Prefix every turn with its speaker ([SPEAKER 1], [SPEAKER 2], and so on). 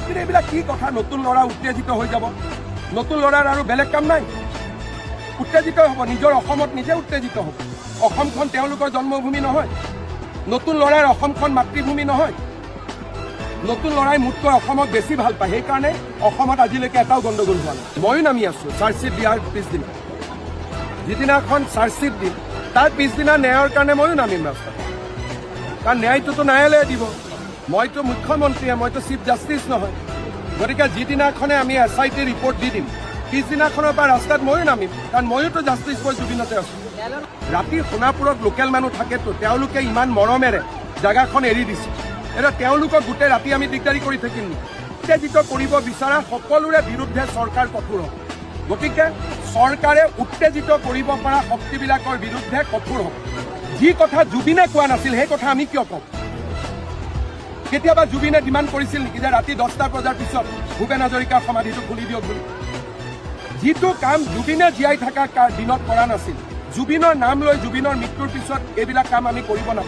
[SPEAKER 1] কিন্তু এইবিলাক কি কথা? নতুন ল'ৰা উত্তেজিত হৈ যাব। নতুন ল'ৰাৰ আৰু বেলেগ কাম নাই? উত্তেজিত হ'ব, নিজৰ অসমত নিজে উত্তেজিত হ'ব। অসমখন তেওঁলোকৰ জন্মভূমি নহয়। নতুন ল'ৰাৰ অসমখন মাতৃভূমি নহয়। নতুন ল'ৰাই মোতকৈ অসমক বেছি ভাল পায়। সেইকাৰণে অসমত আজিলৈকে এটাও গণ্ডগোল হোৱা নাই। ময়ো নামি আছো চাৰ্জশ্বিট দিয়াৰ পিছদিনা। যিদিনাখন চাৰ্জশ্বিট দিম, তাৰ পিছদিনা ন্যায়ৰ কাৰণে ময়ো নামিম ৰাস্তাত। কাৰণ ন্যায়টোতো ন্যায়ালয়ে দিব। মইতো মুখ্যমন্ত্ৰীয়ে, মইতো চিফ জাষ্টিছ নহয়। গতিকে যিদিনাখনে আমি এছআইটি ৰিপৰ্ট দি দিম, পিছদিনাখনৰ পৰা ৰাস্তাত ময়ো নামিম। কাৰণ ময়োতো জাষ্টিছ ফৰ জুবিনতে আছো। ৰাতি সোণাপুৰত লোকেল মানুহ থাকেতো, তেওঁলোকে ইমান মৰমেৰে জেগাখন এৰি দিছে। এতিয়া তেওঁলোকক গোটেই ৰাতি আমি দিগদাৰি কৰি থাকিম নেকি? উত্তেজিত কৰিব বিচৰা সকলোৰে বিৰুদ্ধে চৰকাৰ কঠোৰ হ'ব। গতিকে চৰকাৰে উত্তেজিত কৰিব পৰা শক্তিবিলাকৰ বিৰুদ্ধে কঠোৰ হ'ব। যি কথা জুবিনে কোৱা নাছিল, সেই কথা আমি কিয় কওঁ? কেতিয়াবা জুবিনে ডিমাণ্ড কৰিছিল নেকি যে ৰাতি 10টা বজাৰ পিছত ভূপেন হাজৰিকাৰ সমাধিটো খুলি দিয়ক বুলি? যিটো কাম জুবিনে জীয়াই থকা দিনত কৰা নাছিল, জুবিনৰ নাম লৈ জুবিনৰ মৃত্যুৰ পিছত এইবিলাক কাম আমি কৰিব নাপায়।